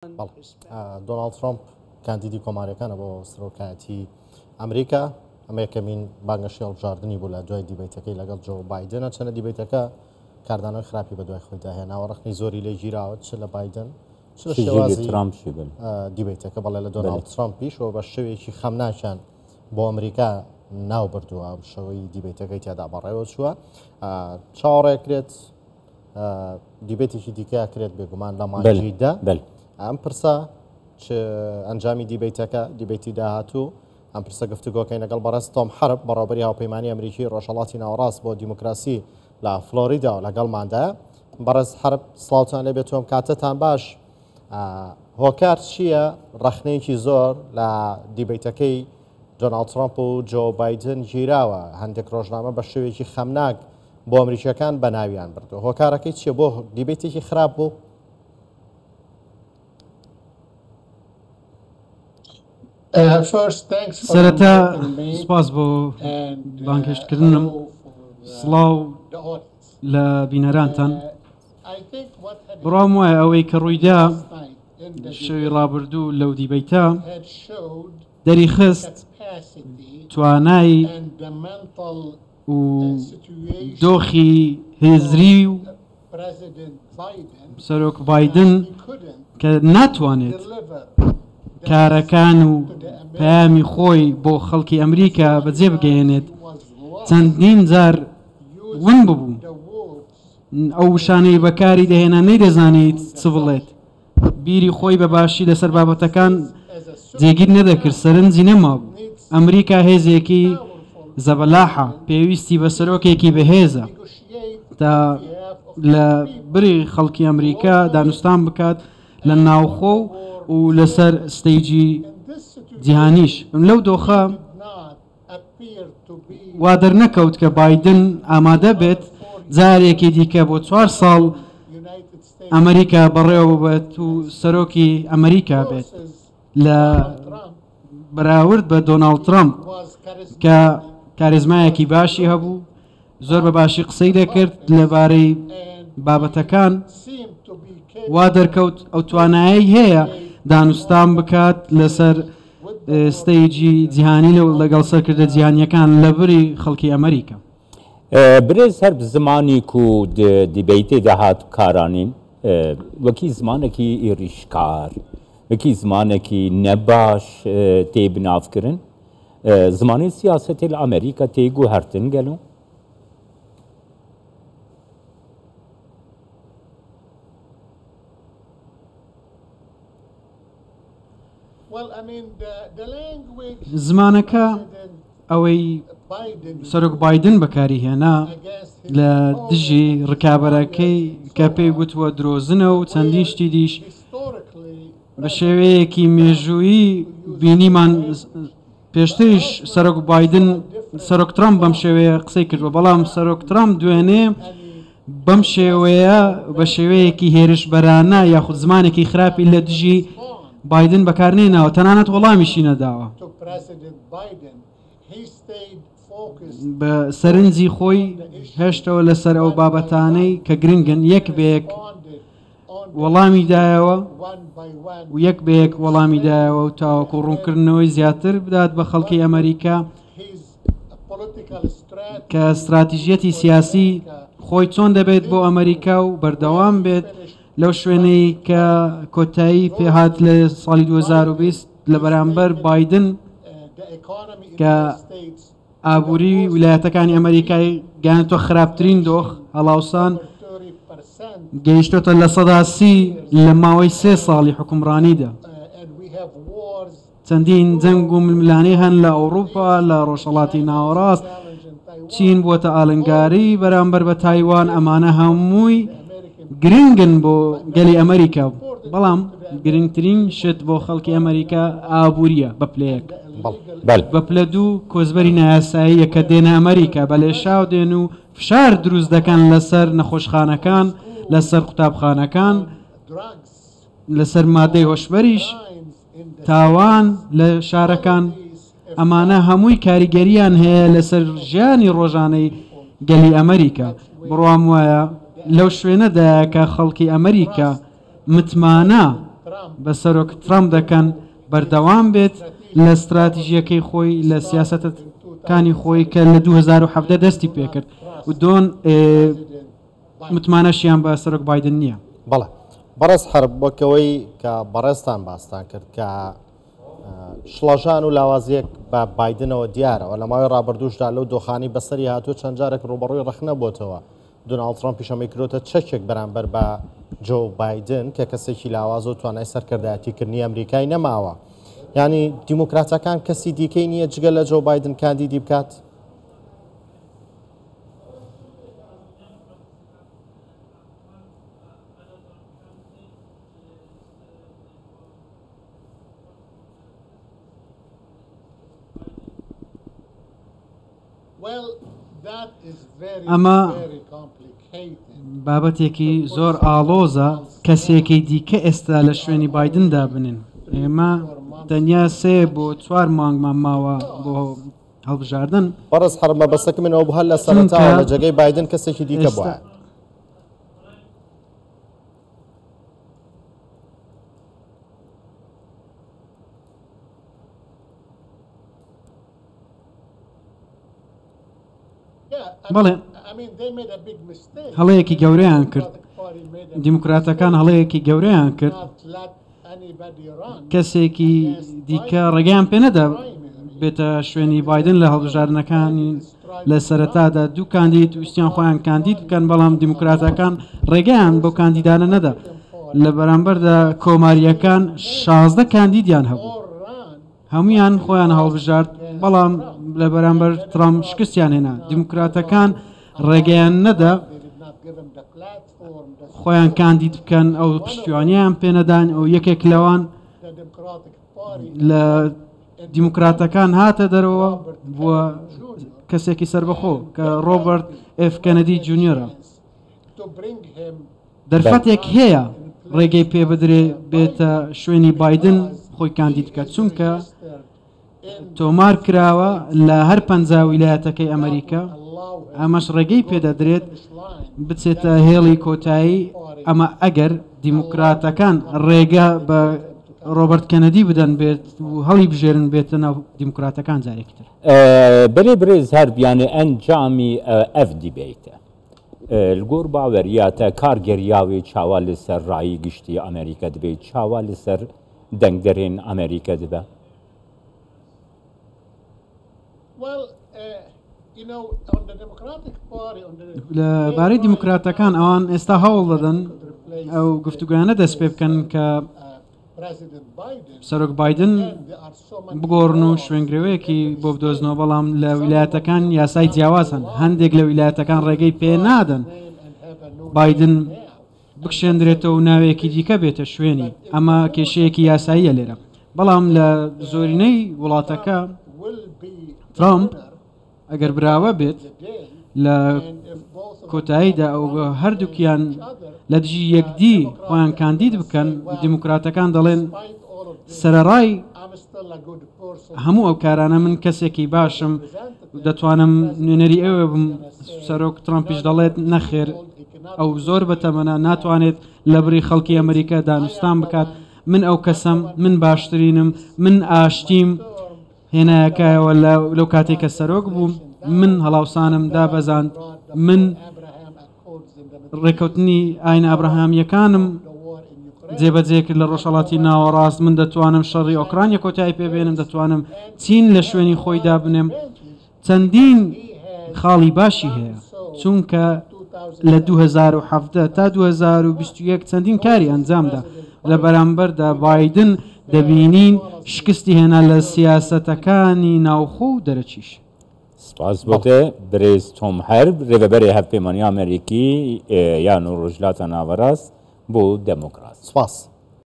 بەڵێ دۆناڵد ترەمپ کاندیدی کۆماریەکانە بۆ سەرۆکایەتی ئەمریکا ئەمە یەکەمین بانگەشەی هەڵبژاردنی بوو لە دوای دیبەیتەکەی لەگەڵ جۆ بایدنە چەنە دیبەیتەکە کاردانەوەی خراپی بە دوای خۆیدا هێناوە ڕخنەی زۆری لێ گیراوە چ لە بایدن چ لە شێوازی ترامپشی بن دیبەیتەکە بەڵێ لە دۆناڵد ترامپیش و بە شێوەیەکی خەمناکیان بۆ ئەمریکا ناو بردووە ئەم شەوەی دیبەیتەکەی تیادا بەڕێوە چووە چاوەڕێکرێت دیبەیتێکی دیکە ئەکرێت بێگومان لە مانگی دە ئەم پرسە چ ئەنجامی دیبەیتەکە دیبەیتی داهاتوو ئەم پرسە گفتوگۆکەین لەگەڵ بەڕێز تۆم حەرب بەڕێوەبەری هاوپەیمانی ئەمریکی ڕۆژهەڵاتی ناوەڕاست بۆ دیموکراسی لە فلۆریدا و لەگەڵماندایە بەڕێز حەرب سڵاوتان لێبێت تۆم کاتەتان باش هۆکار چییە ڕەخنەیەکی زۆر لە دیبەیتەکەی دۆناڵد ترامپ و جۆ بایدن گیراوە هەندێک ڕۆژنامە بە شێوەیەکی خەمناک بۆ ئەمریکیەکان بەناویان بردووە هۆکارەکەی چیە بۆ دیبەیتێکی خراپ بوو؟ سەرەتا سوپاس بۆ بانگهێشتکردنم سڵاو لە بینەرانتان بڕوام وایە ئەوەی کە ڕوویدا شەوی ڕابردوو لەو دیبەیتە دەریخست توانای و دۆخی هزری و سەرۆک بایدن کە ناتوانێت کارەکان و پەیامی خۆی بۆ خەڵکی ئەمریکا بەجێ بگەیەنێت چەندین جار ون ببوو ئەو وشانەی بەکاری دەهێنا نەیدەزانیت چ بڵێت بیری خۆی بە باشی لەسەر بابەتەکان جێگیر نەدەکرد، سەرنجی نەمابوو. ئەمریکا هێزێکی زەبەلاحە، پێویستی بە سەرۆکێکی بەهێزە تا لە بری خەڵکی ئەمریکا دانوستان بکات لە ناوخۆ و لەسەر ستەیجی جیهانیش. لەو دۆخە وا دەرنەکەوت کە بایدن ئامادە بێت جارێکی دیکە بۆ چوار ساڵ ئەمریکا بەڕێوەببات و سەرۆکی ئەمریکا بێت لە بەراورد بە دۆناڵد ترەمپ کە کاریزمایەکی باشی هەبوو زۆر بە باشی قسەی دەکرد لەبارەی بابەتەکان وا دەرکەوت ئەو توانایەی هەیە دانوستان بکات لەسەر ستەیجی جیهانی لەو لەگەڵ سەرکردە جیهانیەکان لەبری خەڵکی ئەمریکا. برێز هەر زمانی کو دیبەیتێ دە هات بکارانین وەکی زمانەکی ئیڕیشکار وەکی زمانەکی نەباش تێ بناڤکرن زمانێ سیاسەتێ لە ئەمریکا تێ گوهەرتن گەلۆ؟ زمانەکە ئەوەی سەرۆک بایدن بەکاری هێنا لە دژی ڕکابەرەکەی کە پێی گوتووە درۆزنە و چەندین شتی دیش بە شێوەیەکی مێژوویی بینیمان پێشتریش سەرۆک بایدن سەرۆک ترامپ بەم شێوەیە قسەی کردووە بەڵام سەرۆک ترامپ دوێنێ بەم شێوەیە بە شێوەیەکی هێرشبەرانە یاخود زمانێکی خراپی لە دژی بایدن بەکارنێناوە تەنانەت وەڵامیشی نەداوە بە سەرنجی خۆی هێشتەوە لەسەر ئەو بابەتانەی کە گرنگن یەک بە یەک وەڵامی دایەوە و یەک بە یەک وەڵامی دایەوە و تاوەکو ڕوونکردنەوەی زیاتر بدات بە خەڵکی ئەمریکا کە ستراتیژیەتی سیاسی خۆی چۆن دەبێت بۆ ئەمریکا و بەردەوام بێت لەو شوێنەی کە کۆتایی پێهات لە ساڵی 2020 لە بەرامبەر بایدن کە ئابووری ویلایەتەکانی ئەمریکای گەیاندووە خراپترین دۆخ، هەڵاوسان گەیشتۆتە 30% لە ماوەی سێ ساڵی حوکمڕانیدا. چەندین جەنگ و ململانێ هەن لە ئەوروپا، لە ڕۆژهەڵاتی ناوەڕاست، چین بووەتە ئالنگاری بەرامبەر بە تایوان، ئەمانە هەمووی گرنگن بۆ گەلی ئەمریکا، بەڵام گرنگترین شت بۆ خەڵکی ئەمریکا ئابوورییە بە پلەیەک. بە پلە دوو کۆچبەری نایاساییە کە دێنە ئەمریکا بە لێشاو دێن و فشار دروست دەکەن لەسەر نەخۆشخانەکان، لەسەر قوتابخانەکان، لەسەر مادەی هۆشبەریش، تاوان لە شارەکان، ئەمانە هەمووی کاریگەرییان هەیە لەسەر ژیانی ڕۆژانەی گەلی ئەمریکا. بڕوام وایە لەو شوێنەدایە کە خەڵکی ئەمریکا متمانە. بە سەرۆک ترەمپ دەکەن بەردەوام بێت لە ستراتیژیەکەی خۆی لە سیاسەتەکانی خۆی کە لە 2017 دەستی پێکرد و دۆن متمانەشیان بە سەرۆک بایدن نییە. بەڵێ بەڕێز حەرب وەکەوەی کە بەڕێزتان باستان کرد کە شڵەژان و لاوازیەک بە بایدنەوە دیارەوە لە ماوەی ڕابردووشدا لەو دۆخانی بەسەری هاتووە چەند جارێک ڕووبەڕووی ڕەخنە بۆتەوە دۆناڵد ترەمپیش ئەمەی کردۆتە چەکێک بەرامبەر بە جۆ بایدن کە کەسێکی لاوازە و توانای سەرکردایەتیکردنی ئەمریکای نەماوە. یعنی دیموکراتەکان کەسی دیکەی نییە جگە لە جۆ بایدن کاندیدی بکات؟ ئەمە بابەتێکی زۆر ئاڵۆزە کەسێکی دیکە ئێستا لە شوێنی بایدن دابنێن. ئێمە تەنیا سێ بۆ چوار مانگمان ماوە بۆ هەڵبژاردن. بەڕێز حەرب مەبەستەکە من ئەوە بوو هەر لە سەرەتاوە لە جێگەی بایدن کەسێکی دیکە بوایە. بەڵێ هەڵەیەکی گەورەیان کرد دیموکراتەکان هەڵەیەکی گەورەیان کرد کەسێکی دیکە ڕێگەیان پێ نەدا بێتە شوێنی بادن لە هەڵبژاردنەکانی لە سەرەتادا دوو کاندید ویستیان خۆیان کاندید بکەن بەڵام دیموکراتەکان ڕێگەیان بۆ کاندیدانە نەدا لە بەرامبەردا کۆماریەکان 16 کاندیدیان هەبوو هەموویان خۆیان هەڵبژارد، بەڵام لە بەرامبەر ترەمپ شکستیان هێنا. دیموکراتەکان ڕێگەیان نەدا خۆیان کاندید بکەن، ئەو پشتیوانیان پێنەدان و یەکێک لەوان لە دیموکراتەکان هاتە دەرەوە بووە کەسێکی سەربەخۆ کە ڕۆبەرت ئێف کەنەدی جونیۆرە. دەرفەتێک هەیە ڕێگەی پێ بدرێ بێتە شوێنی بایدن خۆی کاندید بکات چونکە تۆمار کراوە لە هەر پ ویلایەتەکەی ئەمریکا ئەمەش ڕێگەی پێدەدرێت بچێتە هێڵی کۆتایی ئەمە ئەگەر دیموکراتەکان ڕێگە بە ڕۆبەرت کەنەدی بدەن بێت و هەڵی بژێرن بێتە ناو دیموکراتەکان جارێکی تر. بەرێ برێز هەربیانێ ئەنجامی ئەف دیبەیتە. Li gor baweriya te kargeriya wê çawa li ser rayî giştî Amerîka dibe, çawa li ser dengderên Amerîka dibe? لە بارەی دیموکراتەکان ئەوان ئێستا هەوڵ دەدەن ئەو گفتوگۆیانە دەست پێ بکەن کە سەرۆک بایدن بگۆڕن و شوێنگرەوەیەکی بۆ بدۆزنەوە، بەڵام لە ویلایەتەکان یاسای جیاواز هەن، هەندێک لە ویلایەتەکان ڕێگەی پێ نادەن بایدن بکشێندرێتەوە و ناوێکی دیکە بێتە شوێنی، ئەمە کێشەیەکی یاساییە لێرە، بەڵام لە زۆرینەی وڵاتەکە ترامپ ئەگەر براوە بێت لە کۆتاییدا ئەو هەردووکیان لە دژی یەکدی خۆیان کاندید بکەن، دیموکراتەکان دەڵێن سەرەڕای هەموو ئەو کارانە من کەسێکی باشم دەتوانم نوێنەری ئەوێ بم. سەرۆک ترامپیش دەڵێت نەخێر ئەو زۆر بەتەمەنە ناتوانێت لە بری خەڵکی ئەمریکا دانوستان بکات، من ئەو کەسەم، من باشترینم، من ئاشتیم هێنایە کایەوە لەو کاتێک کە سەرۆک بووم من هەڵاوسانم دابەزاند، من ڕێکەوتنی ئاینە ئەبراهامییەکانم جێبەجێ کرد لە ڕۆژهەڵاتی ناوەڕاست، من دەتوانم شەڕی ئۆکرانیا کۆتایی پێبێنم، دەتوانم چین لە شوێنی خۆی دابنێم. چەندین خاڵی باشی هەیە، چونکە لە 2017 تا 2021 چەندین کاری ئەنجامدا. لە بەرامبەردا بایدن دەبینین شکستی هێنا لە سیاسەتەکانی ناوخۆ و دەرەکیش. سپاس بۆ تە برێز تۆم هەرب، رێڤەبەرێ هەڤپەیمانیا ئەمەریکی یا نوو ڕۆژهەلاتا ناوەراست بۆ دێمۆکراسی. سپاس.